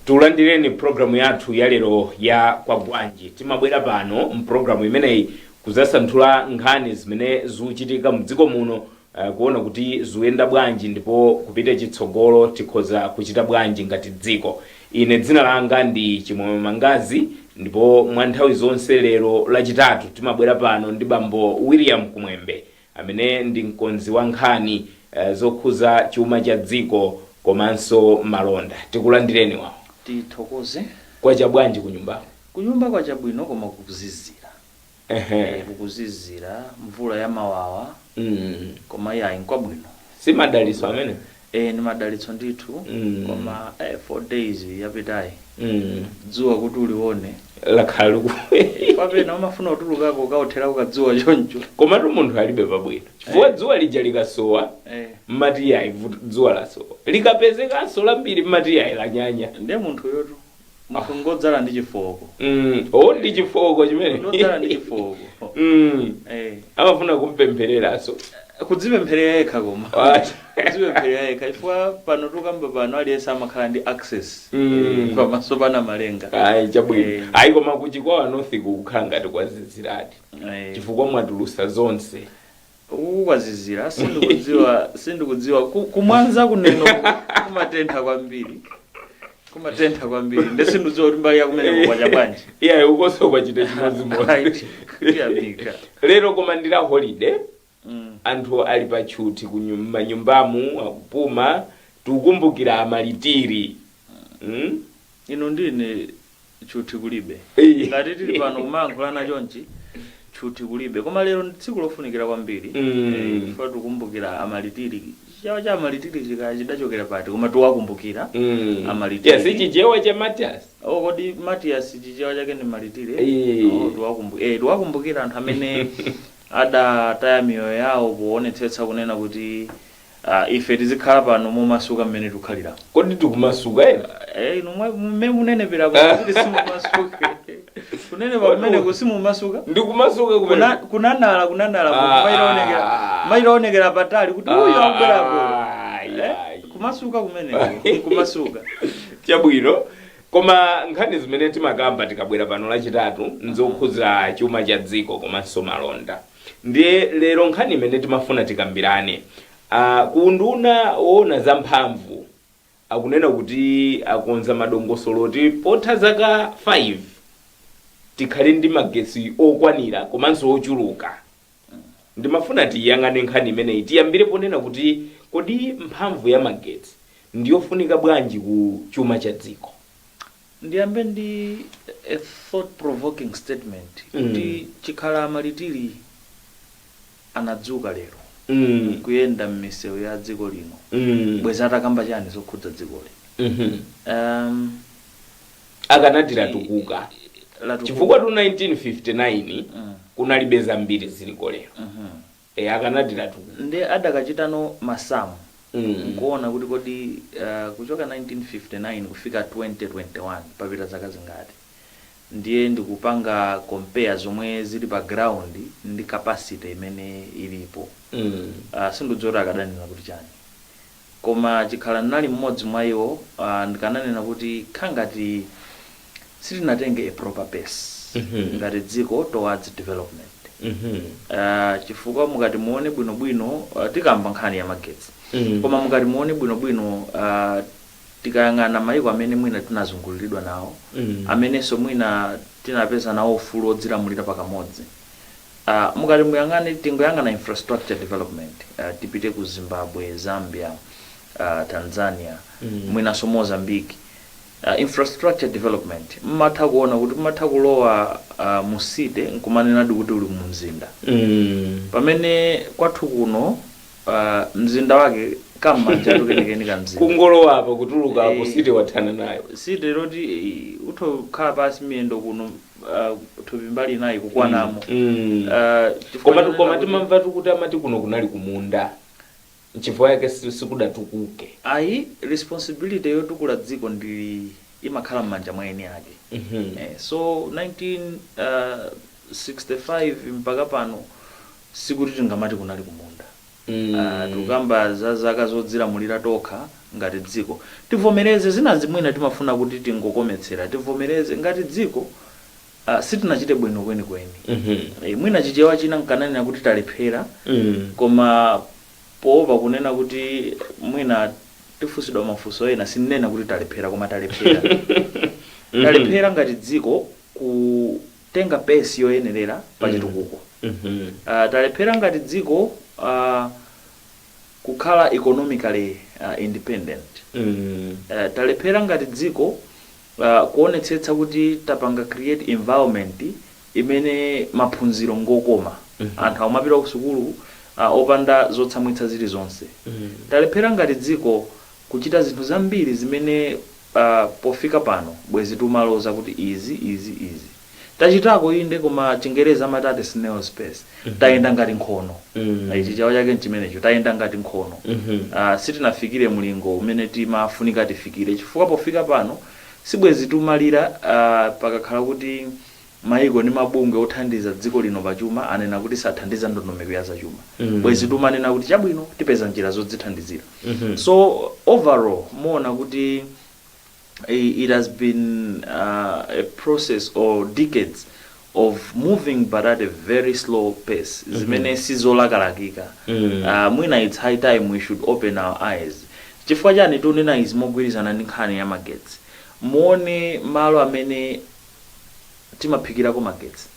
Tulandireni programu yathu ya lero ya Kwagwanji. Timabwera pano mpulogalamu imeneyi kuzasanthula nkhani zimene zikuchitika mdziko muno, kuona kuti zikuyenda bwanji ndipo kupita chitsogolo tikhoza kuchita bwanji ngati dziko. Ine dzina langa ndi Chimwemwe Mangazi, ndipo mwa nthawi zonse lero Lachitatu timabwera pano ndi bambo William Kumwembe, amene ndi mkonzi wa nkhani zokhuza chuma cha dziko komanso malonda. Tikulandireni wawo. Tithokoze. Kwacha bwanji kunyumbako? Kunyumba kwachabwino, koma kukuzizira. Kukuzizira, mvula ya mawawa. Koma iyayi, nkwabwino. Si madalitso amene? Ni madalitso ndithu. Koma 4 days yapitayi, dzuwa kuti ulione lakhala liku Papena umafuna kutulukako, kautherako kadzuwa choncho. Komatu munthu alibe pabwino, chifukwa dzuwa lija likasowa, mmati yayi, dzuwa lasowa. Likapezekanso lambiri, mmati yayi, lanyanya. Ndiye munthu yotu, munthu ngodzala ndi chifoko. O, ndi chifoko chimene. Ngodzala ndi chifoko. Amafuna kumpemphereranso. Kudzipempherera yekha koma. Kudzipempherera yekha, chifukwa pano tukamba pano aliyense amakhala ndi access pamaso pana malenga. Ayi, chabwino. Ayi, koma kuchikwawa North kukhala ngati kwaziziradi, chifukwa mwatulusa zonse. Uku kwazizira, sindikudziwa kumwanza kuneno kumatentha kwambiri, kumatentha kwambiri, nde sindikudziwa kuti mbali yakumeneko kwacha bwanji. Iyayi, ukonso kwachita chimodzimodzi. Tiyamika. Lero koma ndila holiday. Anthu ali pa tchuthi ku manyumbamu, akupuma. Tikukumbukira amalitiri, Inu ndine tchuthi kulibe. Ngati tili pano kumayankhulana chonchi, tchuthi kulibe, koma lero ndi tsiku lofunikira kwambiri. Chifukwa tikukumbukira amalitiri. Chichewa cha amalitiri chika chidachokera pati? Koma tiwakumbukira amalitiri. Yes, chichewa cha Matias. Oh, kodi Matias chichewa chake ndi malitiri? Eh. Oh, tiwakumbukira anthu amene adataya miyoyo yawo poonetsetsa kunena kuti ife tizikhala pano momasuka mmene tikukhalira. Kodi tikumasuka ena? Inu mmene munenepera kuti simumasuke, kunenepa kumene simumasuka. Ndikumasuka kumene. Kunanala, kunanala. Ah. Maitaonekera patali kuti uyu akubwerapo. Ayi. Kumasuka kumeneko, kumasuka. Chabwino, koma nkhani zimene timakamba tikabwera pano Lachitatu nzokhuza chuma cha dziko komanso malonda. Ndiye lero nkhani imene timafuna tikambirane, ku unduna woona za mphamvu akunena kuti akonza madongosolo oti potha zaka 5 tikhale ndi magetsi okwanira komanso ochuluka. Ndimafuna tiyang'ane nkhani imeneyi. Tiyambire ponena kuti kodi mphamvu ya magetsi ndiyofunika bwanji ku chuma cha dziko? Ndiyambe ndi a thought provoking statement kuti chikhala amalitiri anadzuka lero kuyenda m'misewu ya dziko lino, bweza atakamba chani zokhudza dzikoli? Akanati latukuka. Latukuka. Chifukwa tu 1959 kunalibe zambiri ziliko lero. Akanati latukuka. Ndi adakachitano masamu nkuona kuti kodi kuchoka 1959 kufika 2021 papita zaka zingati, ndiye ndikupanga compare zomwe zili pa ground ndi capacity imene ilipo. Sindidziwa kuti akadanena kuti chani, koma chikhala ndinali mmodzi mwa iwo, ndikananena kuti khangati sitinatenge a proper pace ngati dziko towards development. Chifukwa mukati muone bwinobwino, tikamba nkhani ya magetsi, koma mukati muone bwinobwino, tikayang'ana mayiko amene mwina tinazunguliridwa nawo, amenenso mwina tinapeza nawo ufulu odzilamulira pakamodzi, mukati muyang'ane, tingoyang'ana infrastructure development, tipite ku Zimbabwe, Zambia, Tanzania, mwinanso Mozambique, infrastructure development mmatha kuona kuti mmatha kulowa mu city nkumanenadi kuti uli mu mzinda, pamene kwathu kuno mzinda wake kam'manja kenikeni ka mzinda. Kungolowa apa, kutuluka apo, city wathana nayo. City loti utha kukhala pasi, miyendo kuno, thupi mbali inayi kukwanamo. Chifukwa Koma chonena koma timamva kuti amati kuno kunali kumunda, nchifukwa yake sikudatukuke. Ayi, responsibility yotukula dziko ndi imakhala m'manja mwa eni ake. So 1965 mpaka pano sikuti tingamati kunali kumunda. Tikukamba za zaka zodzilamulira tokha ngati dziko. Tivomereze zina zimwina timafuna kuti tingokometsera, tivomereze ngati dziko sitinachite bwino kwenikweni. Mwina Chichewa china nkananena kuti talephera, koma poopa kunena kuti mwina tifunsidwa mafunso ena, sindinena kuti talephera, koma talephera. Talephera ngati dziko kutenga pace yoyenerera pa chitukuko. Talephera ngati dziko kukhala economically independent. Talephera ngati dziko kuonetsetsa kuti tapanga create environment imene maphunziro ngokoma, anthu amapita ku sukulu opanda zotsamwitsa zilizonse. Talephera ngati dziko kuchita zinthu zambiri zimene pofika pano bwezi tumaloza kuti izi, izi, izi tachitako. Inde, koma Chingereza amati snail's pace, tayenda ngati nkhono. Chichewa chake nchimenecho, tayenda ngati nkhono. Sitinafikire mlingo umene timafunika tifikire, chifukwa pofika pano sibwezi tumalira pakakhala kuti maiko ndi mabungwe othandiza dziko lino pachuma anena kuti sathandiza ndondomeko ya zachuma, bwezi tumanena kuti chabwino, tipeza njira zodzithandizira. So overall muona kuti it has been a process or decades of moving but at a very slow pace, zimene sizolakalakika. Mwina it's high time we should open our eyes. Chifukwa chani tunena izi mogwirizana ndi nkhani ya magetsi? Muone malo amene timaphikirako magetsi,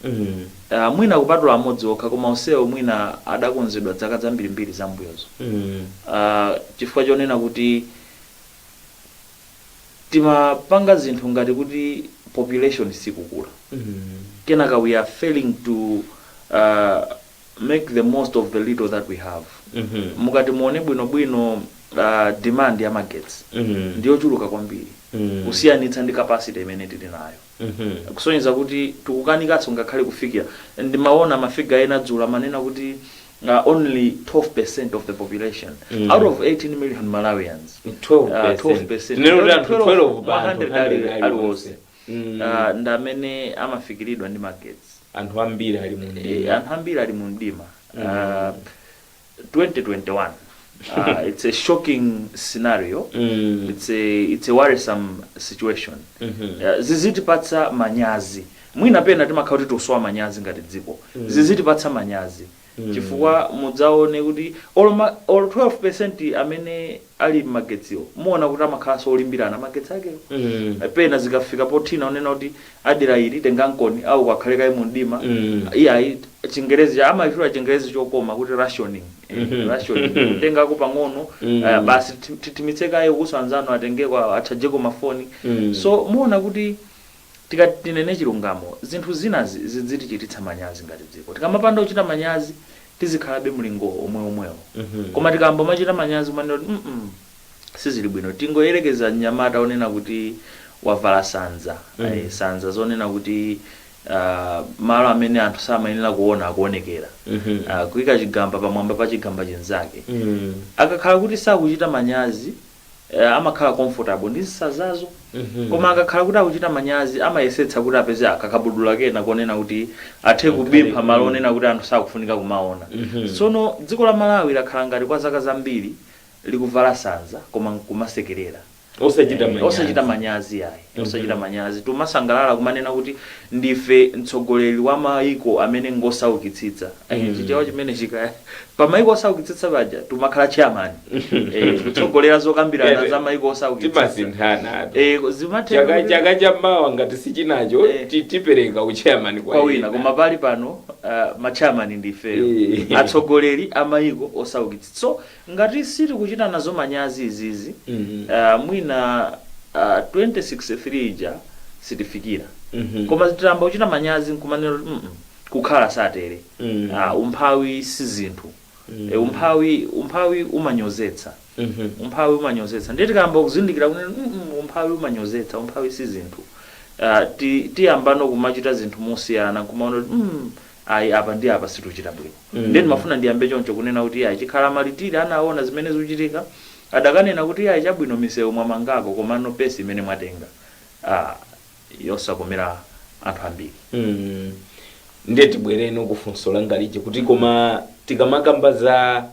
mwina kupatula amodzi okha, koma onsewo mwina adakonzedwa zaka zambirimbiri zambuyozo, chifukwa chonena kuti timapanga zinthu ngati kuti population sikukula. Kenaka we are failing to make the most of the little that we have. Mukati muone bwinobwino, demand ya magetsi ndiyochuluka kwambiri kusiyanitsa ndi capacity imene tili nayo, kusonyeza kuti tikukanikanso ngakhale kufikira. Ndimaona ma figure ena dzulo amanena kuti only 12% of the population, out of 18 million Malawians, 12%. 12%. Tinene kuti anthu 12 pa 100 anthu 100 aliwonse aliwonse. Ndi amene amafikiridwa ndi magetsi. Anthu ambiri ali mu mdima. Anthu ambiri ali mu mdima. 2021, it's a shocking scenario. It's a worrisome situation. Zizitipatsa manyazi. Mwina pena timakhala kuti tikusowa manyazi ngati dziko. Zizitipatsa manyazi, chifukwa mudzaone kuti olo 12% amene ali m'magetsiwo, muona kuti amakhalanso olimbirana magetsi akewo. Pena zikafika pothina, unena kuti adera ili tengankoni au kakhale kayi mu mdima. Iyayi, Chingerezi amachula Chingerezi chokoma kuti rationing. Rationing, kutengako pang'ono, basi tithimitse kaye kuso anzanu atengeko, atchajeko mafoni. So muona kuti tikati tinene chilungamo, zinthu zinazi zidzitichititsa manyazi ngati dziko. Tikamapanda kuchita manyazi, tizikhalabe mlingo omwe omwewo. Koma tikamba machita manyazi, kumanena kuti sizili bwino. Tingoyerekeza mnyamata onena kuti wavala sanza, sanza zonena kuti malo amene anthu samayenera kuona akuonekera, kuyika chigamba pamwamba pa chigamba chinzake. Akakhala kuti sakuchita manyazi, amakhala comfortable ndi nsanzazo. Koma akakhala kuti akuchita manyazi, amayesetsa kuti apeze akakabudula kena konena kuti athe kubimpha malo onena kuti anthu sakufunika kumaona. Tsono dziko la Malawi lakhala ngati kwa zaka zambiri likuvala sanza koma nkumasekerera. Osachita manyazi. Osachita manyazi ayi, osachita manyazi. Tumasangalala kumanena kuti ndife mtsogoleri wa maiko amene ngosaukitsitsa. Chichewa chimene chika pa maiko osaukitsitsa paja tumakhala chairman, kutsogolera zokambirana za maiko osaukitsitsa. Timasinthana. Zimatheka Chaka chaka chammawa ngati sichinacho, tipereka uchairman kwa kwa wina. Koma pali pano ma chairman ndifeyo, atsogoleri a maiko osaukitsitsa. So ngati sitikuchita nazo manyazi izizi, mwina 2063 ija sitifikira. Koma titamba kuchita manyazi nkumanena kuti kukhala satere, umphawi si zinthu. Umphawi umanyozetsa. Umphawi umanyozetsa. Ndiye tikayamba kuzindikira kuti umphawi umanyozetsa, umphawi si zinthu, tiyambano kumachita zinthu mosiyana, nkumaona kuti ayi, apa ndi apa situchita bwino. Ndiye ndimafuna ndiyambe choncho kunena kuti ayi, chikhala malitiri anaona zimene zikuchitika, adakanena kuti ayi, chabwino, misewu mwamangako, komano pace imene mwatenga yosakomera anthu ambiri. Ndiye tibwereno kufunso langa lija kuti koma tikamakamba za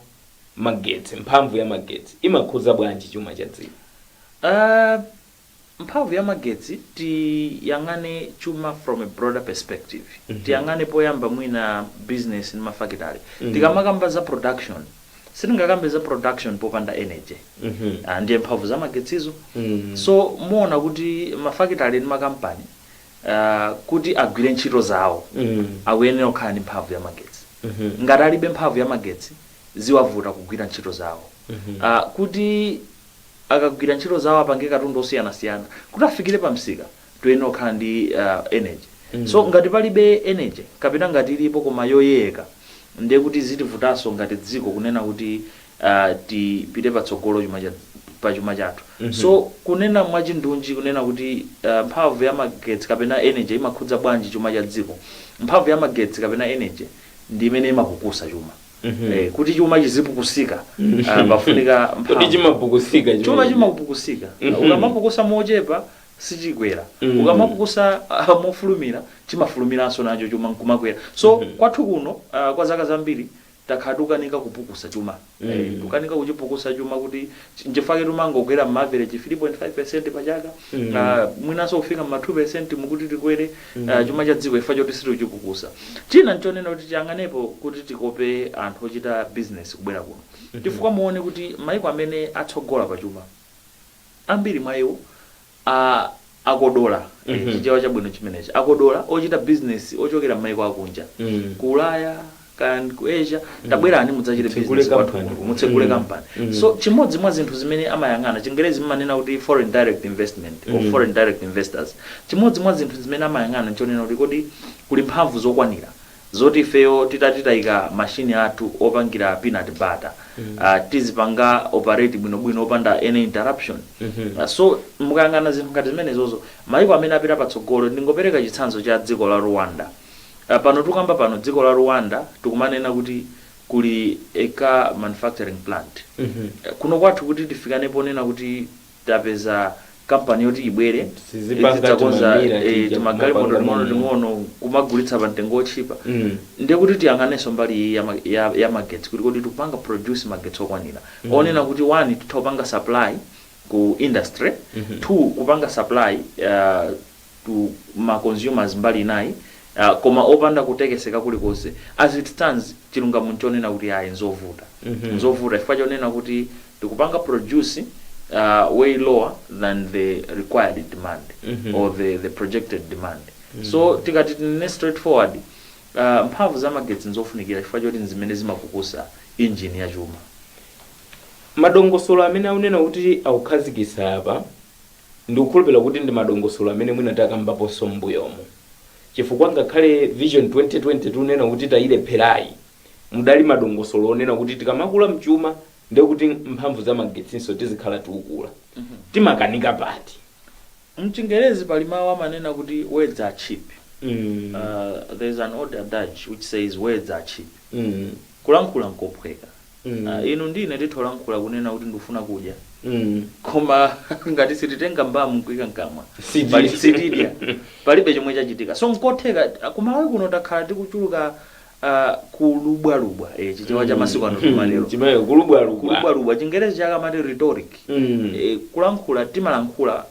Magetsi, mphamvu ya magetsi imakhudza bwanji chuma cha dziko? Mphamvu ya magetsi, tiyang'ane chuma from a broader perspective. Tiyang'ane poyamba mwina business ndi mafakitale. Tikamakamba za production, sitingakambe za production popanda energy. Ndiye mphamvu za magetsizo. So muona kuti mafakitale ndi makampani kuti agwire ntchito zawo akuyenera kukhala ndi mphamvu ya magetsi. Ngati alibe mphamvu ya magetsi, ziwavuta kugwira ntchito zawo. Kuti akagwira ntchito zawo, apange katundu osiyanasiyana kuti afikire pa msika, toyenera kukhala ndi energy. So ngati palibe energy, kapena ngati ilipo koma yoyeyeka, ndiye kuti zitivutanso ngati dziko kunena kuti tipite patsogolo pa chuma chathu. So kunena mwachindunji, kunena kuti mphamvu ya magetsi kapena energy imakhudza bwanji chuma cha dziko, mphamvu ya magetsi kapena energy ndi imene imapukusa chuma. Kuti chuma chizipukusika, pafunika Kodi mphamvu. Chimapukusika? Chuma chimapukusika. Ukamapukusa mochepa, sichikwera. Ukamapukusa mofulumira, chimafulumiranso nacho chuma nkumakwera. So kwathu kuno, kwa zaka zambiri takhala tukanika kupukusa chuma. Tukanika kuchipukusa chuma kuti nchifukwa tumangokwera ma average 3.5 pa chaka. Mwinanso kufika ma 2 mukuti tikwere chuma cha dziko, chifukwa choti sitikuchipukusa. China nchonena kuti tiyang'anepo kuti tikope anthu ochita business kubwera kuno, chifukwa muone kuti maiko amene atsogola pa chuma, ambiri mwa iwo akodola, chichewa chabwino chimenechi, akodola ochita business ochokera m'maiko akunja, ku Ulaya kaya ku Asia: "Tabwerani mudzachite Mutsegule business kwathu company. kuno, mutsegule company." So chimodzi mwa zinthu zimene amayang'ana, Chingerezi mmanena kuti foreign direct investment or foreign direct investors, chimodzi mwa zinthu zimene amayang'ana nchonena kuti kodi kuli mphamvu zokwanira zoti ifeyo titati tayika mashini athu opangira peanut butter, tizipanga operate bwinobwino opanda any interruption? So mukayang'ana zinthu ngati zimenezozo, maiko amene apita patsogolo, ndingopereka chitsanzo cha dziko la Rwanda. Pano tukamba pano, dziko la Rwanda tikumanena kuti kuli a car manufacturing plant. Kuno kwathu kuti tifikane ponena kuti tapeza kampani yoti ibwere Sizipanga izidzakonza timamira tija, timagalimoto kumapanga ting'ono ting'ono kumagulitsa pa mtengo otchipa, ndiye kuti tiyang'anenso mbali iyi ya magetsi, kuti kodi tikupanga produce magetsi okwanira onena kuti, one, titha kupanga supply ku industry, two, kupanga supply to ma consumers mbali inayi, koma opanda kutekeseka kulikonse? As it stands, chilungamo nchonena kuti ayi, nzovuta. Nzovuta chifukwa chonena kuti tikupanga produce way lower than the required demand or the projected demand. So tikati tinene straightforward, mphamvu za magetsi nzofunikira chifukwa choti nzimene zimapukusa engine ya chuma. Madongosolo amene akunena kuti akukhazikitsa apa, ndikukhulupirira kuti ndi madongosolo amene mwina takambaponso m'mbuyomo, chifukwa ngakhale Vision 2020 tunena kuti tayilepherayi, mudali madongosolo onena kuti tikamakula mchuma, ndiye kuti mphamvu za magetsinso tizikhala tikukula. Timakanika pati? Mchingerezi pali mawu amanena kuti words are cheap. There's an old adage which says words are cheap. Kulankhula nkophweka. Inu ndine titholankhula kunena kuti ndikufuna kudya, koma ngati sititenga mbamu nkuika mkamwa, sitidya, palibe chomwe chachitika. So nkotheka, kumalawi kuno takhala tikuchuluka kulubwalubwa, chichewa cha masiku ano timalero. Chimeyo kulubwalubwa. Kulubwalubwa, Chingerezi chakamati rhetoric. Kulankhula, timalankhula,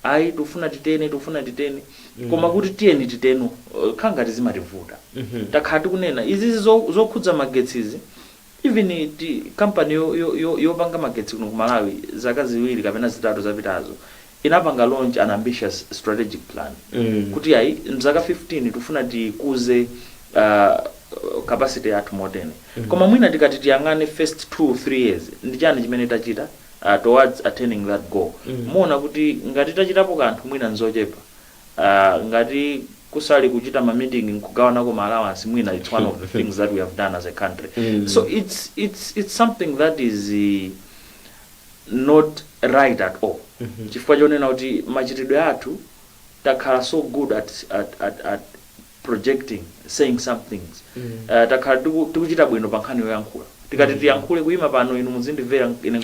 ayi, tufuna titene, tufuna titene, koma kuti tiyeni titeno, khala ngati zimativuta. Takhala tikunena izizi zokhudza magetsizi. Even ti kampani yopanga magetsi kuno ku Malawi, zaka 2 kapena 3 zapitazo, inapanga launch an ambitious strategic plan kuti ayi, mzaka 15 tifuna tikuze capacity yathu motene. Koma mwina tikati tiyang'ane first 2 3 years, ndi chani chimene tachita towards attaining that goal? Muona kuti ngati tachitapo kanthu, mwina nzochepa. Ngati kusali kuchita ma meeting nkugawanako ma allowance, mwina it's one of the things that we have done as a country. So it's something that is not right at all, chifukwa chonena kuti machitidwe athu, takhala so good at projecting, saying some things. Takhala tikuchita bwino pa nkhani yoyankhula. Tikati tiyankhule, kuyima pano, inu muzindimvera ine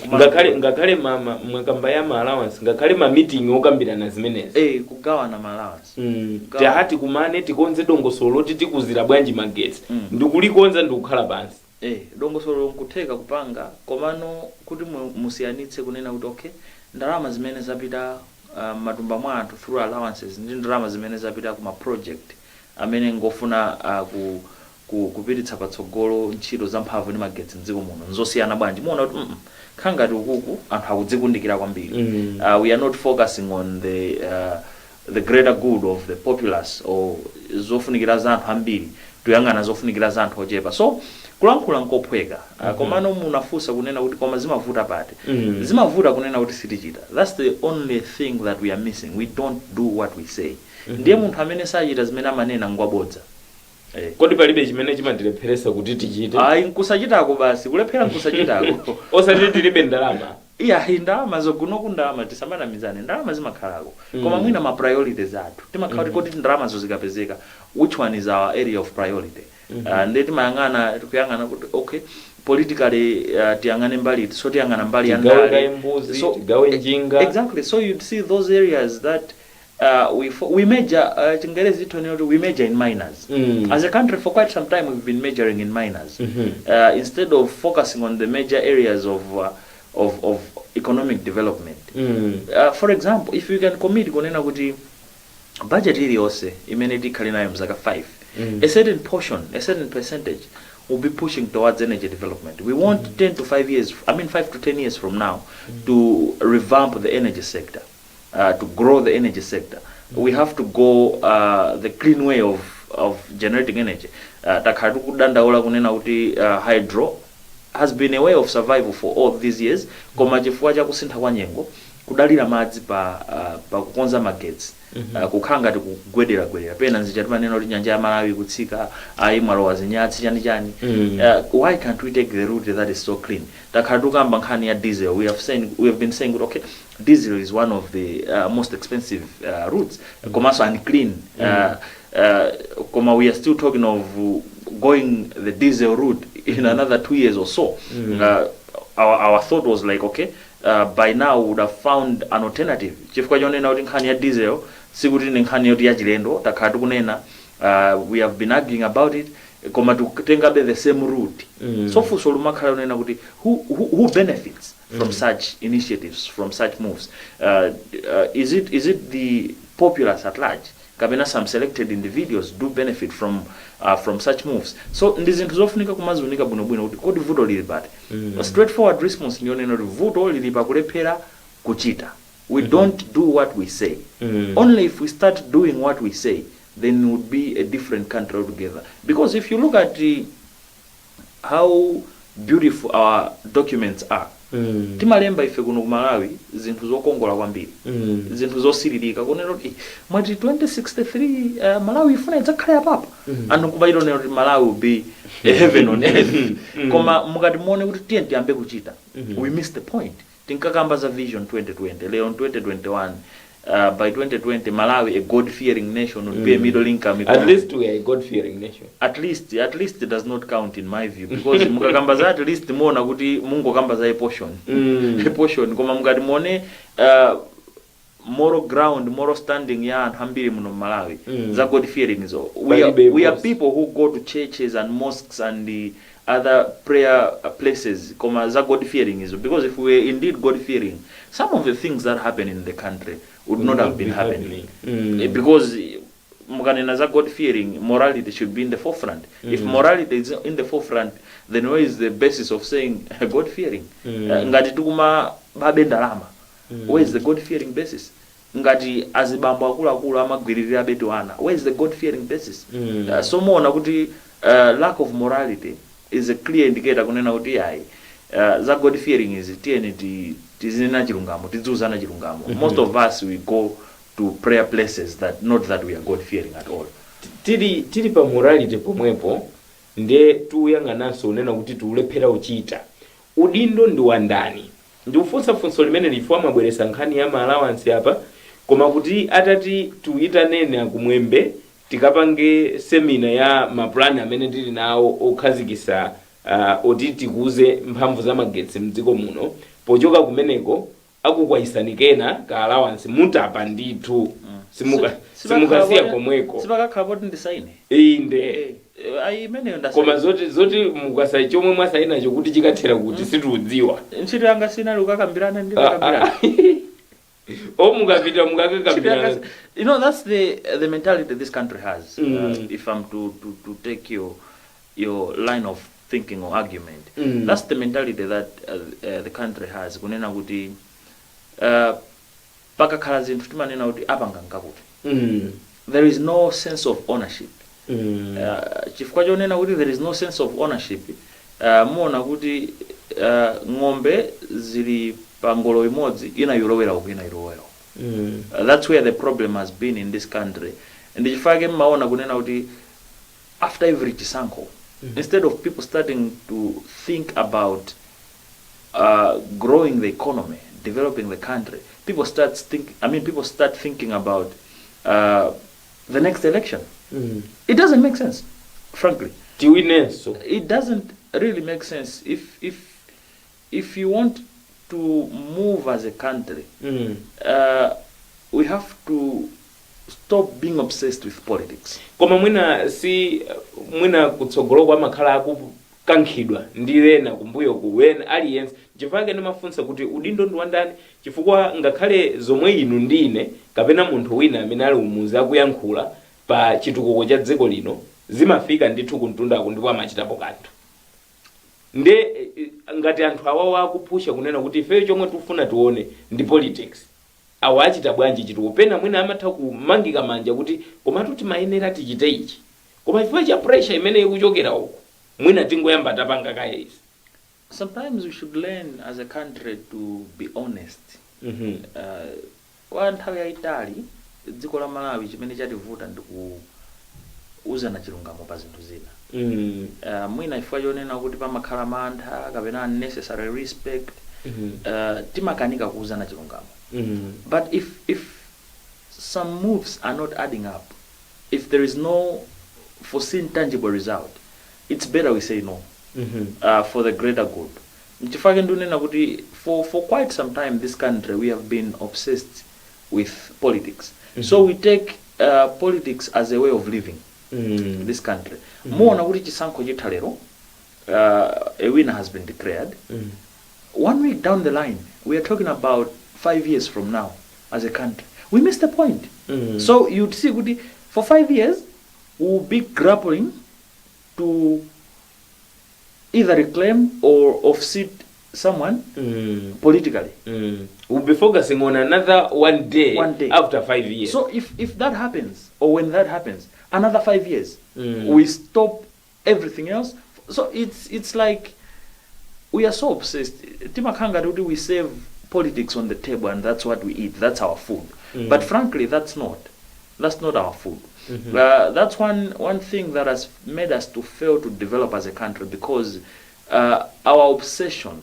Ngakhale mwakamba ya ma allowance, ngakhale ma meeting okambirana zimenezi, kugawana ma allowance. Tihati kumane tikonze dongosolo loti tikuzira bwanji magetsi, ndikulikonza ndikukhala pansi. Dongosolo nkutheka kupanga, komano kuti musiyanitse kunena kuti okay, ndalama zimene zapita matumba mwa anthu through allowances ndi ndalama zimene zapita kuma project amene ngofuna kupititsa patsogolo ntchito za mphamvu ndi magetsi mdziko muno nzosiyana bwanji, muona kuti khala ngati ukuku anthu akudzikundikira kwambiri. We are not focusing on the greater good of the populace or zofunikira za anthu ambiri, tuyang'ana zofunikira za anthu ochepa. So kulankhula nkophweka, komano munafunsa kunena kuti koma zimavuta pati? Zimavuta kunena kuti sitichita. That's the only thing that we are missing. We don't do what we say. Ndiye munthu amene sachita zimene amanena ngwabodza. Kodi palibe chimene chimatilepheresa kuti tichite? Ayi, nkusachitako basi, kulephera nkusachitako. Osati tilibe ndalama? Iya, ndalama zogunoku, ndalama tisamanamizane, ndalama zimakhalako, koma mwina ma priorities athu timakhala kuti kodi ndalamazo zikapezeka, which one is our area of priority? Ndiye timayang'ana, tikuyang'ana kuti okay, politically tiyang'ane mbali iti, so tiyang'ana mbali ya Tigawe ndale. kaye mbuzi, tigawe njinga. Exactly. So you'd see those areas that we major, Chingerezi itonena kuti we major in minors. As a country, for quite some time we've been majoring in minors instead of focusing on the major areas of economic development. For example, if you can commit kunena kuti budget iliyonse imene tikhale nayo mzaka 5, a certain portion, a certain percentage will be pushing towards energy development. We want 10 to 5 years, I mean 5 to 10 years from now, to revamp the energy sector, to grow the energy sector. We have to go the clean way of generating energy. Takhala tikudandaula kunena kuti hydro has been a way of survival for all these years, koma chifukwa cha kusintha kwa nyengo, kudalira madzi pa kukonza magetsi kukhala ngati kugwederagwedera. Pena nzija timanena kuti nyanja ya Malawi kutsika, ayi, mwalowa zinyatsi, chani chani. Why can't we take the route that is so clean? Takhala tikukamba nkhani ya diesel. We have been saying kuti okay, diesel is one of the most expensive routes, komanso unclean, koma we are still talking of going the diesel route in another 2 years or so. Our thought was like, okay, by now we would have found an alternative, chifukwa chonena kuti nkhani ya diesel sikuti ni nkhani yoti yachilendo. Takhala tikunena, we have been arguing about it, koma tikutengabe the same route. So funso lumakhala lunena kuti who benefits from such initiatives, from such moves? Is it the populace at large, kapena some selected individuals do benefit from such moves? So ndi zinthu zofunika kumaziunika bwinobwino kuti kodi vuto lili pati? A straightforward response ndiyonena kuti vuto lili pakulephera kuchita. We don't do what we say. Only if we start doing what we say, then it would be a different country altogether, because if you look at how beautiful our documents are, timalemba ife kuno ku Malawi zinthu zokongola kwambiri, zinthu zosiririka, kunena kuti mwati 2063 Malawi ifuna idzakhale apapa, anthu nkumachitonera kuti Malawi will be a heaven on earth. Koma mukati muone kuti tiye tiyambe kuchita, we miss the point. Tinkakamba za Vision 2020, lero 2021, by 2020 Malawi, a God fearing nation, would be a middle income At economy. least we are a God fearing nation. At least it does not count in my view, because mukakamba za at least, muona kuti mungokamba za a portion, a portion. Koma mukati muone moral ground, moral standing ya anthu ambiri muno mMalawi, za God fearing zo, Palibe we are boss. people who go to churches and mosques and the other prayer places, koma za God fearing izo, because if we were indeed God fearing, some of the things that happen in the country would not have been happening. Because mukanena za God fearing, morality should be in the forefront. If morality is in the forefront, then where is the basis of saying God fearing? Ngati tikumababe ndalama, where is the God fearing basis? Ngati azibambo akuluakulu amagwiririra betu ana, where is the God fearing basis? So muona kuti lack of morality is a clear indicator kunena kuti ayi, za God fearing izi, tiyeni tizinena chilungamo, tidziuzana chilungamo. Most of us, we go to prayer places that, not that we are God fearing at all. Tili pa morality pomwepo, ndiye tiuyang'ananso unena kuti tiulephera uchita, udindo ndi wandani? Ndikufunsa funso limene lifo amabweresa nkhani ya ma allowance apa, koma kuti atati tiuyitanene akumwembe tikapange seminar ya mapulani amene tili nawo okhazikisa oti tikuze mphamvu za magetsi mdziko muno, pochoka kumeneko akukwayisani kena ka allowance mutapa ndithu, simukasiya komweko. Sipakakhala poti ndisaine. Inde. Ayi, imeneyo Koma zoti mukasai chomwe mwasayinacho kuti chikathera kuti situdziwa. Ntchito yanga sinali kukakambirana ndi Ah, kukambirana. ah. O, mukapita Ntchito mukakakambirana. yanga that's the mentality this country has. If I'm to take your line of thinking or argument, that's the mentality that the country has, kunena kuti pakakhala zinthu timanena kuti apanga nkakuti. There is no sense of ownership. Chifukwa chonena kuti there is no sense of ownership, muona kuti ng'ombe zili pa ngolo imodzi, ina yolowera uku, ina yolowera uku. That's where the problem has been in this country. And chifukwa chake mmaona kunena kuti after every chisankho, instead of people starting to think about growing the economy, developing the country, people start think I mean, people start thinking about the next election. It doesn't make sense, frankly. Tiwinenso. It doesn't really make sense. If you want to move as a country, we have to stop being obsessed with politics. Koma mwina si mwina kutsogolo kwa makhala akukankhidwa ndi ena kumbuyo ku wena aliyense. Chifukwa ndimafunsa kuti udindo ndi wandani, chifukwa ngakhale zomwe inu ndine kapena munthu wina amene ali umuzi akuyankhula pa chitukuko cha dziko lino zimafika ndithu kumtundako ndipo amachitapo kanthu. Nde ngati anthu awawa akupusha kunena kuti ifeyo chomwe tikufuna tione ndi politics, awa achita bwanji chitukuko? Pena mwina amatha kumangika manja kuti komatu timayenera tichite ichi, koma chifukwa cha pressure imene ikuchokera uku, mwina tingoyamba tapanga kaye izi. Sometimes we should learn as a country to be honest. Kwa nthawi yayitali dziko la Malawi chimene chativuta ndi kuuzana chilungamo pa zinthu zina. Mwina chifukwa chonena kuti pamakhala mantha kapena unnecessary respect, timakanika kuuzana chilungamo. But if some moves are not adding up, if there is no foreseen tangible result, it's better we say no for the greater good. Nchifukwa ndinena kuti for quite some time this country, we have been obsessed with politics. So we take politics as a way of living. This country, muona kuti chisankho chitha lero, a winner has been declared. One week down the line, we are talking about 5 years from now as a country. We missed the point. So you'd see kuti for 5 years we will be grappling to either reclaim or offset someone politically. We'll be focusing on another one day, One day. After 5 years. So if that happens, or when that happens, another 5 years, we stop everything else. So it's like we are so obsessed. Timakhala ngati kuti we serve politics on the table and that's what we eat. That's our food. But frankly, that's not. That's not our food. That's one thing that has made us to fail to develop as a country, because our obsession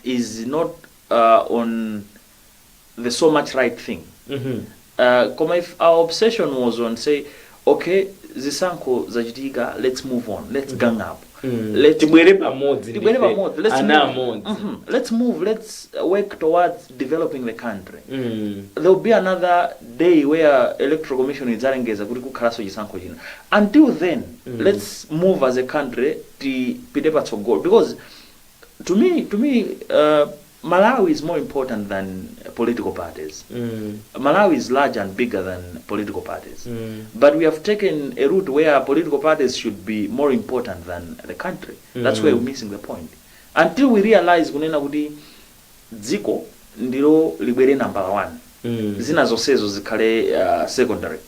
is not on the so much right thing. Koma if our obsession was on, say, okay, zisankho zachitika, let's move on, let's gang up, let's Tibwere pamodzi, tibwere ndife pamodzi, let's ana move. amodzi. Let's move, let's work towards developing the country. There will be another day where Electoral Commission idzalengeza kuti kukhalanso chisankho china. Until then, let's move as a country, tipite patsogolo, because to me, Malawi is more important than political parties. Malawi is larger and bigger than political parties. But we have taken a route where political parties should be more important than the country. That's where we're missing the point. Until we realize kunena kuti dziko ndilo libwere number one, zina zonsezo zikhale secondary.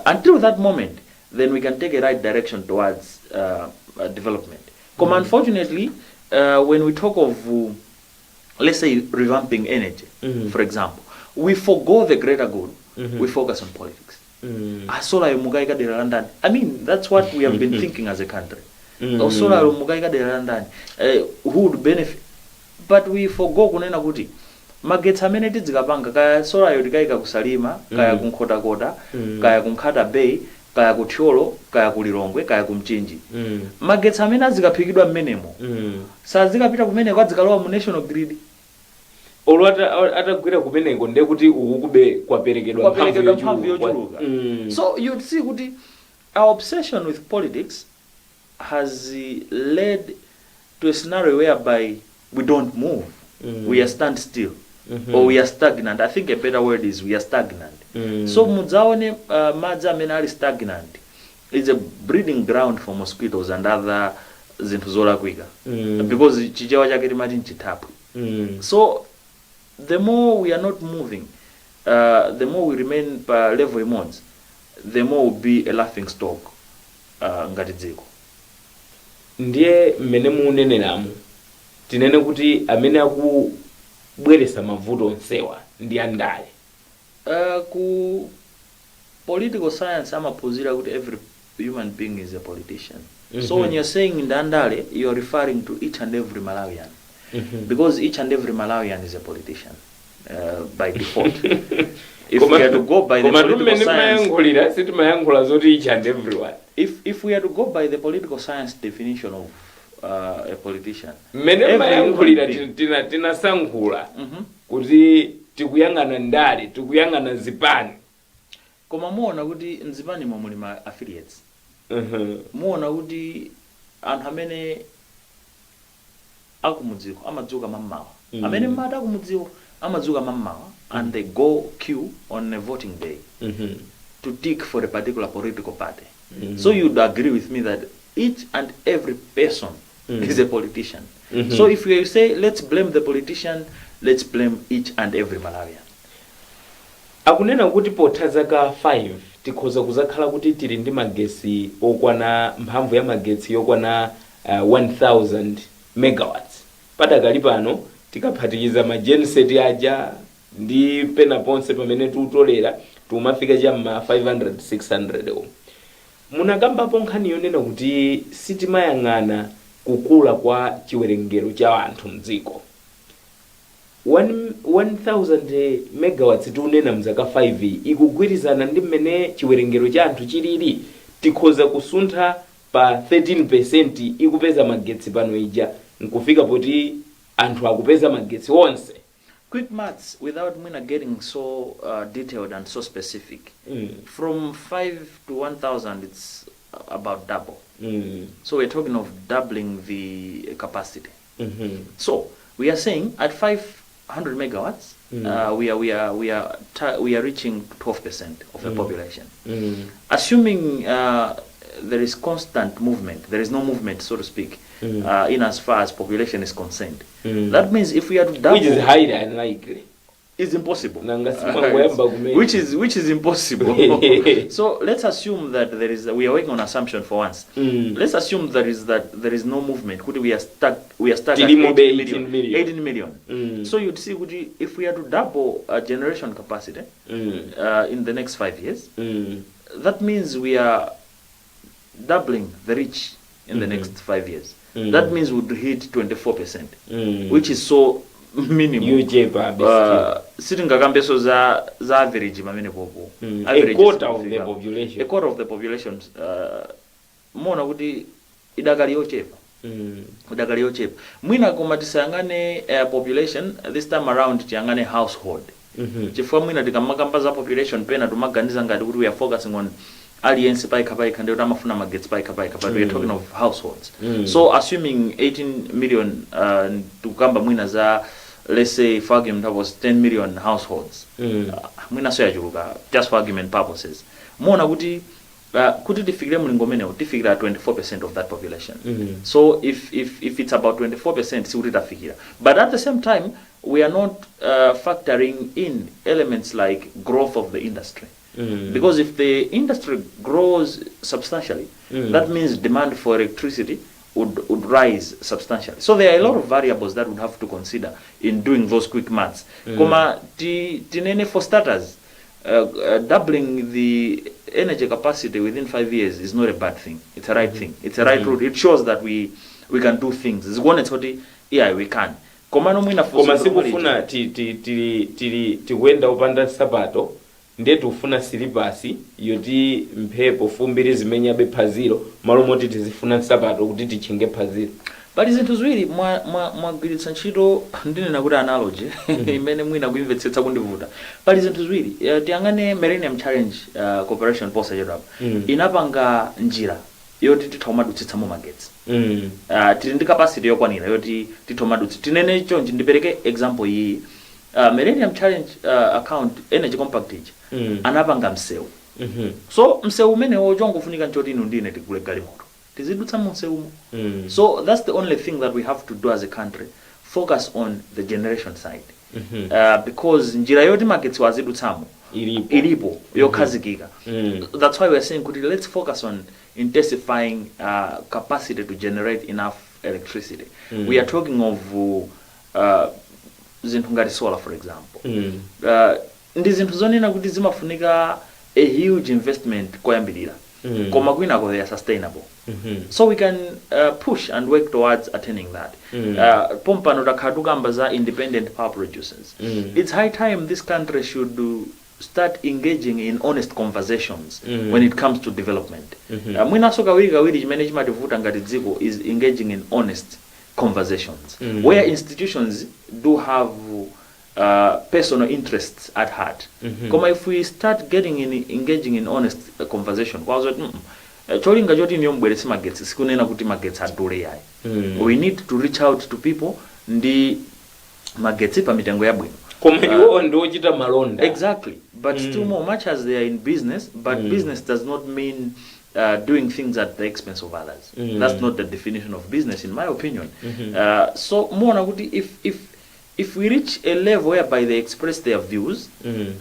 Until that moment, then we can take a right direction towards development. Koma unfortunately, when we talk of, let's say, revamping energy, for example, we forgo the greater good. We focus on politics. A solar mukayika dera la ndani? I mean, that's what we have been thinking as a country. A solar mukayika dera la ndani? Who would benefit? But we forgo kunena kuti magetsi amene tidzikapanga, kaya solar yo tikayika ku Salima, kaya ku Nkhotakota, kaya ku Nkhata Bay, kaya ku Thyolo, kaya ku Lilongwe, kaya ku Mchinji, magetsi amene azikaphikidwa mmenemo sazikapita kumeneko, adzikalowa mu national grid. Olo atagwira kumeneko, ndiye kuti uku kube kwaperekedwa kwaperekedwa mphamvu yochuluka. Yochuluka. So you'd see kuti Our obsession with politics has led to a scenario whereby we don't move. We are stand still or we are stagnant. I think a better word is we are stagnant. So mudzaone madzi amene ali stagnant is a breeding ground for mosquitoes and other zinthu zolakwika because Chichewa chake timati nchithaphwi. So the more we are not moving, the more we remain pa level imodzi, the more we'll be a laughing stock ngati dziko. Ndiye mmene muneneramu, tinene kuti amene akubweretsa mavuto onsewa ndi andale? Ku political science amaphunzira kuti every human being is a politician. So when you're saying ndi andale, you're referring to each and every Malawian because each and every Malawian is a politician by default, if we are to go by the Koma political tumene science. Mayankhulira, sitimayankhula zoti each and everyone. If we are to go by the political science definition of a politician, Mmene every mayankhulira, human being- tinasankhula kuti tikuyang'ana ndale, tikuyang'ana zipani. Koma muona kuti mzipanimo muli ma affiliates. Muona kuti anthu amene akumudziko amadzuka mammawa, amene mmati akumudziko amadzuka mammawa and they go queue on a voting day to tick for a particular political party. So you'd agree with me that each and every person is a politician. So if you say let's blame the politician, let's blame each and every Malawian. Akunena kuti potha zaka 5 tikhoza kuzakhala kuti tili ndi magesi okwana, mphamvu ya magetsi yokwana 1000 megawatts. Padakali pano, tikaphatikiza ma genset aja ndi pena ponse pamene tiutolera, tiumafika cham'ma 500 600 omwe. Munakambapo nkhani yonena kuti sitimayang'ana kukula kwa chiwerengero cha anthu mdziko. 1000 megawatts tiunena mzaka 5 ikugwirizana ndi mmene chiwerengero cha anthu chilili? Tikhoza kusuntha pa 13% ikupeza magetsi pano ija nkufika poti anthu akupeza magetsi onse? Quick maths, without mwina getting so detailed and so specific, from 5 to 1000, it's about double. So we're talking of doubling the capacity. So we are saying at 500 megawatts, we are reaching 12% of the population. Assuming there is constant movement, there is no movement, so to speak, in as far as population is concerned. That means if we are to double, Which is highly unlikely. It's impossible. Nanga simangoyamba kumene. Which is impossible. So let's assume that there is, we are working on assumption for once. Let's assume there is no movement. Kuti we are stuck, we are stuck at Tilimo 18 be million. 18 million. 18 million. So you'd see kuti if we are to double generation capacity in the next 5 years, that means we are doubling the reach in the next 5 years. That means we'd hit 24%, which is so minimal. Yochepa. Sitingakambeso za average pamene popo. A Average quarter of the sitifika. population. A quarter of the population, muona kuti idakali yochepa. Idakali yochepa mwina, koma tisayang'ane population this time around, tiyang'ane household, chifukwa mwina tikamakamba za population pena timaganiza ngati kuti we are focusing on aliyense paikha paikha, ndiye kuti amafuna magetsi paikha paikha, but we are talking of households. So assuming 18 million, tikukamba mwina za, let's say for argument purpose, 10 million households. Mwinaso yachuluka, just for argument purposes. Muona kuti kuti tifikire mlingo umenewu, tifikira 24% of that population. So if it's about 24%, sikuti tafikira, but at the same time we are not factoring in elements like growth of the industry, because if the industry grows substantially, that means demand for electricity would rise substantially. So there are a lot of variables that would have to consider in doing those quick maths. Koma tinene for starters, doubling the energy capacity within 5 years is not a bad thing. It's a right thing. It's a right route. It shows that we can do things. Zikuonetsa kuti yeah, we can. Komano mwina Koma funso sikufuna tili tikuyenda upanda nsapato, ndiye tikufuna silipasi yoti mphepo, fumbi lizimenyabe phaziro, malo moti tizifuna nsapato kuti tichinge phaziro. Pali zinthu ziwiri. Mwagwiritsa ntchito, ndinena kuti analogy imene mwina kuimvetsetsa kundivuta. Pali zinthu ziwiri. Tiyang'ane Millennium Challenge Corporation posachedwapa inapanga njira yoti titha kumadutsitsamo magetsi. Tili ndi capacity yokwanira yoti titha kumadutsa. Tinene chonchi, ndipereke example iyi: Millennium Challenge account, Energy Compact ija anapanga msewu. So msewu umenewo chongofunika nchoti inu ndine tigule galimoto, tizidutsa mu msewumo. So that's the only thing that we have to do as a country: focus on the generation side, because njira yoti magetsi azidutsamo ilipo. Ilipo yokhazikika. That's why we're saying kuti let's focus on intensifying capacity to generate enough electricity. We are talking of zinthu ngati solar, for example. Ndi zinthu zonena kuti zimafunika a huge investment koyambirira, koma kwinako they are sustainable. So we can push and work towards attaining that. Pompano takhala tukamba za independent power producers. It's high time this country should start engaging in honest conversations when it comes to development. Mwinaso kawiri kawiri chimene chimativuta ngati dziko is engaging in honest conversations where institutions do have personal interests at heart. Koma if we start getting in engaging in honest conversation kwazoti cholinga choti niyo mbweretse magetsi sikunena kuti magetsi adule yayi. We need to reach out to people ndi magetsi pa mitengo yabwino. Koma iwo ndi ochita malonda. Exactly, but still more, much as they are in business, but business does not mean doing things at the expense of others. That's not the definition of business, in my opinion. So muona kuti if we reach a level whereby they express their views,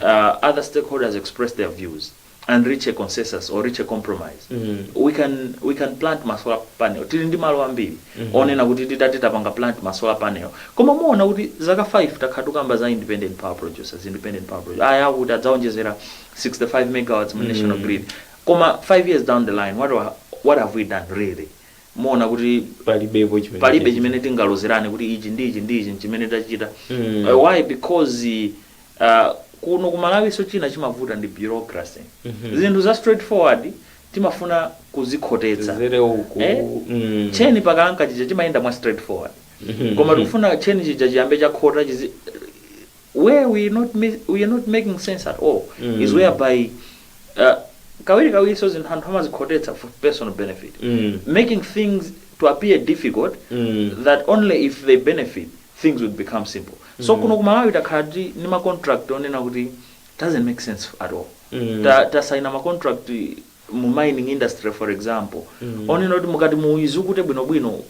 other stakeholders express their views and reach a consensus or reach a compromise, we can plant ma solar panel. Tili ndi malo ambiri onena kuti titati tapanga plant ma solar panel. Koma muona kuti zaka 5 takhala tukamba za independent power producers, independent power producers aya kuti adzaonjezera 65 megawatts mu national grid, koma 5 years down the line, what have we done really? Muona kuti palibepo chimene palibe chimene tingalozerane kuti ichi ndi ichi ndi ichi chimene tachita. Why? Because kuno kumalawiso china chimavuta ndi bureaucracy. Zinthu za straightforward timafuna kuzikhotetsa. Zere uku. Eh? Cheni pakalanka chija chimayenda mwa straightforward, koma tikufuna cheni chija chiyambe chakhota chizi. Where we are not making sense at all is whereby kawiri kawiri so zinthu anthu amazikhotetsa for personal benefit, making things to appear difficult that only if they benefit, things would become simple. So kuno kumalawi takhala ndi ma contract onena kuti doesn't make sense at all. Tasaina ma contract mu mining industry, for example, onena kuti mukati muizukute bwinobwino,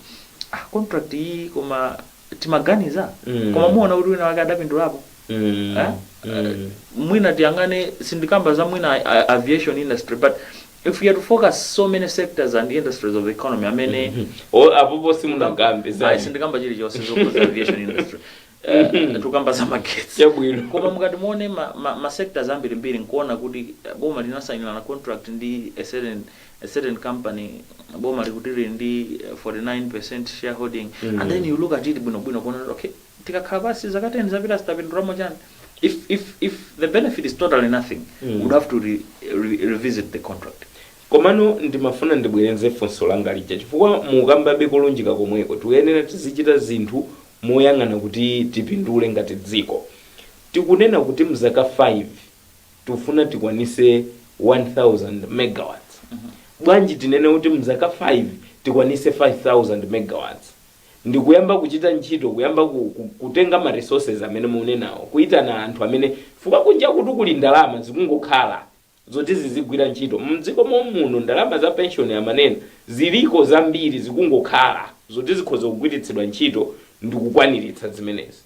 ah, contract iyi koma timaganiza, koma muona kuti wina wake adapindulapo. Eh? Mwina tiyang'ane, sindikamba za mwina aviation industry, but if we are to focus so many sectors and industries of the economy amene O, apopo simunagambe. Ayi, sindikamba chilichonse zokhuza aviation industry. Tukamba za magetsi. Chabwino. Koma mukati muone ma sectors ambirimbiri, nkuona kuti boma linasainira na contract ndi a certain company, boma likuti lili ndi 49% shareholding, and then you look at it bwinobwino kuona kuti, okay, tikakhala pasi zaka 10 zapita sitapindulamo chani? If the benefit is totally nothing, we'd have to revisit the contract. Komano ndimafuna ndibwerenze funso langa lija, chifukwa mukambabe kulunjika komweko. Tikuyenera tizichita zinthu moyang'ana kuti tipindule ngati dziko. Tikunena kuti mzaka 5 tifuna tikwanise 1000 megawatts. Bwanji tinene kuti mzaka 5 tikwanise 5000 megawatts, ndikuyamba kuchita ntchito, kuyamba kutenga ma resources amene munenawo, kuyitana anthu amene fuka kunja kuti kuli ndalama zikungokhala zoti zizigwira ntchito mdziko muno. Ndalama za pension amanena ziliko zambiri zikungokhala zoti zikhoza kugwiritsidwa ntchito ndikukwaniritsa zimenezi.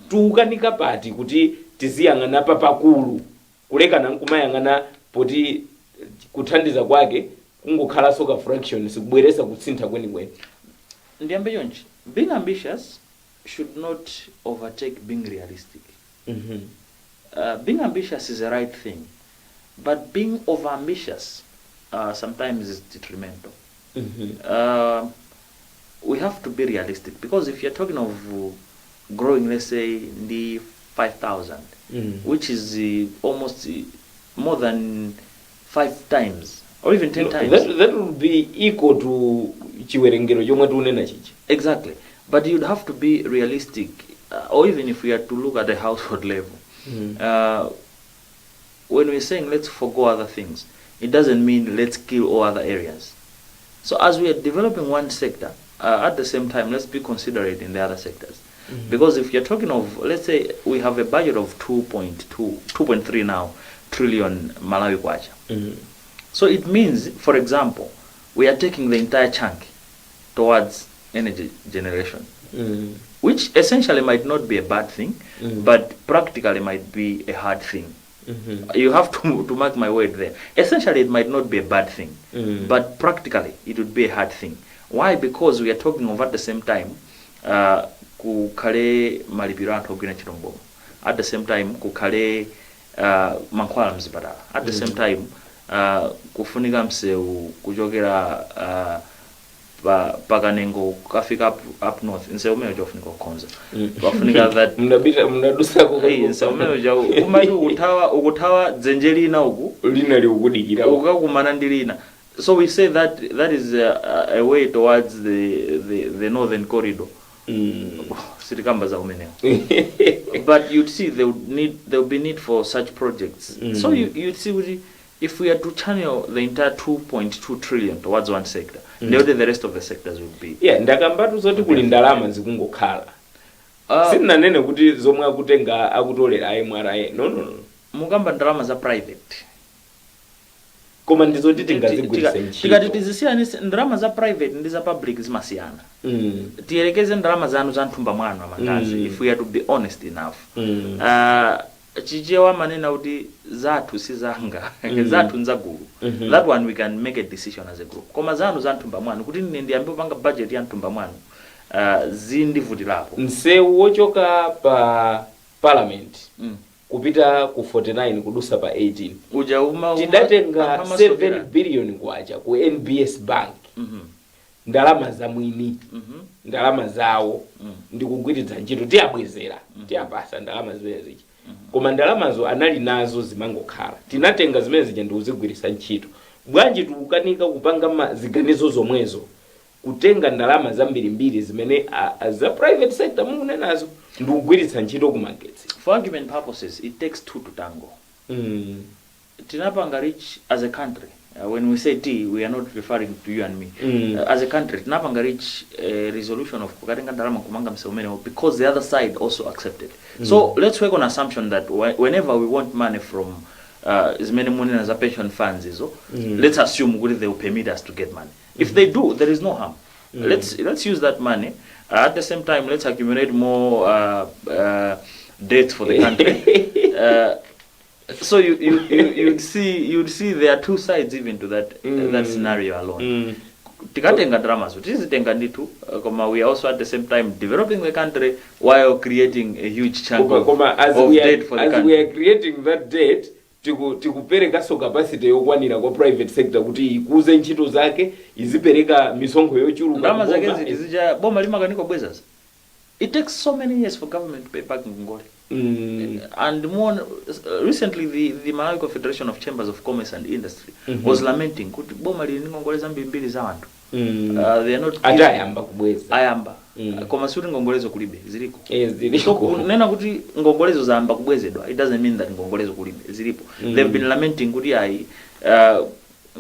Tikukanika pati kuti tiziyang'ana papakulu, kulekana nkumayang'ana poti kuthandiza kwake kungokhalanso ka fraction, sikubweresa kusintha kwenikweni? Ndiyambe chonchi: being ambitious should not overtake being realistic. Being ambitious is the right thing, but being over ambitious sometimes is detrimental. We have to be realistic, because if you're talking of growing, let's say, ndi 5000, which is almost more than five times or even 10 times. That would be equal to Chiwerengero chomwe tikunena chichi. Exactly, but you'd have to be realistic, or even if we are to look at a household level, when we're saying let's forgo other things, it doesn't mean let's kill all other areas. So as we are developing one sector, at the same time, let's be considerate in the other sectors. Because if you're talking of, let's say we have a budget of 2.2, 2.3 now trillion Malawi kwacha. So it means, for example, we are taking the entire chunk towards energy generation, which essentially might not be a bad thing, but practically might be a hard thing. You have to mark my word there. Essentially, it might not be a bad thing, but practically, it would be a hard thing. Why? Because we are talking of, at the same time, kukhale malipiro anthu ogwira ntchito mboma, at the same time kukhale mankhwala mzipatala, at the same time kufunika msewu kuchokera pakanengo kukafika up north. Msewu umene uja ufunika kukonza. Pafunika that Mnapita, mnadusako? Eh, msewu umene uja umati ukuthawa dzenje lina uku, lina likukudikira. Ukakumana ndi lina. So we say that that is a way towards the northern corridor. Sitikamba za umenewo, but you'd see there would be need for such projects. So you'd see kuti if we are to channel the entire 2.2 trillion towards one sector, the rest of the sectors would be Yeah, ndakambatu zoti kuli ndalama zikungokhala. Sindinanene kuti zomwe akutenga, akutolera MRA. No, no, no. Mukamba ndalama za private. Koma ndizoti tingazigwiritse Tikati ntchito. Tizisiyanise ndalama za private ndi za public, zimasiyana. Tiyelekeze ndalama zanu za mthumba mwanu, amangazi. If we are to be honest enough, Chichewa manena kuti zathu si zanga, zathu nzagulu. That one we can make a decision as a group, koma zanu za mthumba mwanu, kuti ine ndiyambe kupanga budget ya mthumba mwanu, zindivutirapo. Msewu wochoka pa Parliament kupita ku 49, kudusa pa 18, uja tidatenga anthu amasokera. 7 billion kwacha ku NBS Bank, ndalama za mwini, ndalama zawo, ndikugwiritsa ntchito. Tiyabwezera, tiyapasa ndalama zimene zija, koma ndalamazo anali nazo, zimangokhala. Tinatenga zimene zija ndikuzigwiritsa ntchito. Bwanji tikukanika kupanga ziganizo zomwezo, kutenga ndalama zambirimbiri zimene za private sector mukunenazo ndikugwiritsa ntchito kumagetsi? For argument purposes, it takes two to tango. Tinapanga reach as a country, when we say t we are not referring to you and me. As a country tinapanga reach a resolution of kukatenga ndalama kumanga msewu umenewo because the other side also accepted. So let's work on assumption that whenever we want money from zimene munena za pension funds izo, let's assume kuti they will permit us to get money. If they do, there is no harm. Let's use that money. At the same time, let's accumulate more debt for the country. So you'd see there are two sides even to that that scenario alone. Tikatenga ndalamazo, tizitenga ndithu, koma we are also at the same time developing the country while creating a huge chunk Koma, koma as of we are, debt for the as country. we are creating that debt, tikuperekanso capacity yokwanira kwa private sector kuti ikuze ntchito zake, izipereka misonkho yochuluka Ndalama zake kuboma. ziti zija boma limakanika kubwezazo? It takes so many years for government to pay back ngongole. And more recently, the Malawi Confederation of Chambers of Commerce and Industry was lamenting kuti boma lili ndi ngongole zambirimbiri za anthu. They are not Ati ayamba kubweza. Ayamba, koma sikuti ngongolezo kulibe, ziliko. Eh, ziliko. So kunena kuti ngongolezo zayamba kubwezedwa, it doesn't mean that ngongolezo kulibe, zilipo. They've been lamenting kuti ayi,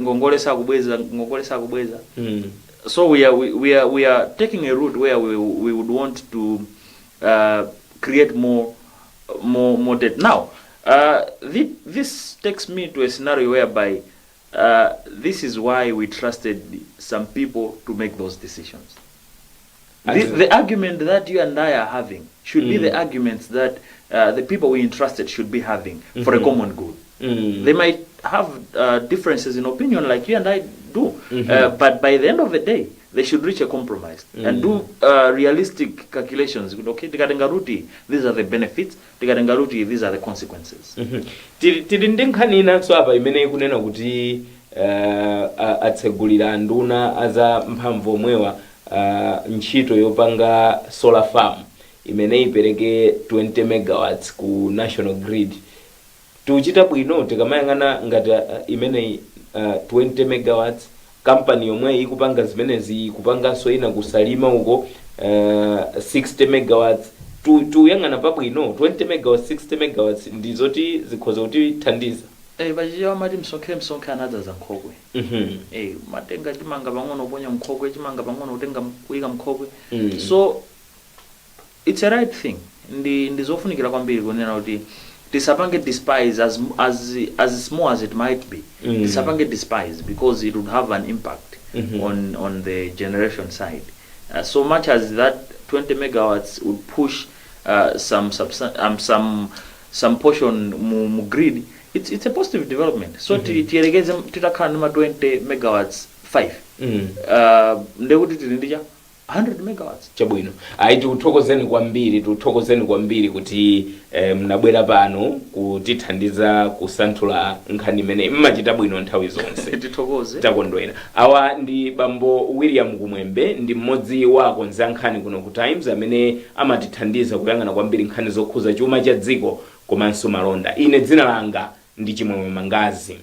ngongole sakubweza, ngongole sakubweza. So we are taking a route where we would want to create more debt. Now, this takes me to a scenario whereby this is why we trusted some people to make those decisions. The argument that you and I are having should be the arguments that the people we entrusted should be having for a common good. They might have differences in opinion like you and I do, but by the end of the day, they should reach a compromise and do realistic calculations. Okay, tikatenga route, these are the benefits. Tikatenga route, these are the consequences. Tili ndi nkhani inanso apa imene ikunena kuti atsegulira anduna aza mphamvu omwewa ntchito yopanga solar farm imene ipereke 20 megawatts ku national grid. Tikuchita bwino tikamayang'ana ngati imeneyi, 20 megawatts Kampani yomwe ikupanga zimenezi ikupanganso ina ku Salima uko, 60 megawatts. Tuyang'ana pabwino, 20 megawatts, 60 megawatts ndizoti zikhoza kutithandiza. Pachichewa amati msonkhe msonkhe anadzaza nkhokwe. Matenga chimanga pang'ono uponya mkhokwe, chimanga pang'ono utenga kuyika mkhokwe. So it's a right thing, ndi zofunikira kwambiri kunena kuti tisapange despise as small as it might be. Tisapange despise because it would have an impact on the generation side, so much as that 20 megawatts would push some portion mu grid. It's a positive development. So tiyerekeze titakhala ndi ma 20 megawatts 5, ndekuti tili ndi cha 100 megawatts. Chabwino, ayi, tikuthokozeni kwambiri, tikuthokozeni kwambiri kuti mnabwera pano kutithandiza kusanthula nkhani imene mmachita bwino nthawi zonse. Tithokoze. Takondwera. Awa ndi bambo William Kumwembe, ndi mmodzi wa akonzi a nkhani kuno ku Times amene amatithandiza kuyang'ana kwambiri nkhani zokhuza chuma cha dziko komanso malonda. Ine dzina langa ndi Chimwemwe Mangazi.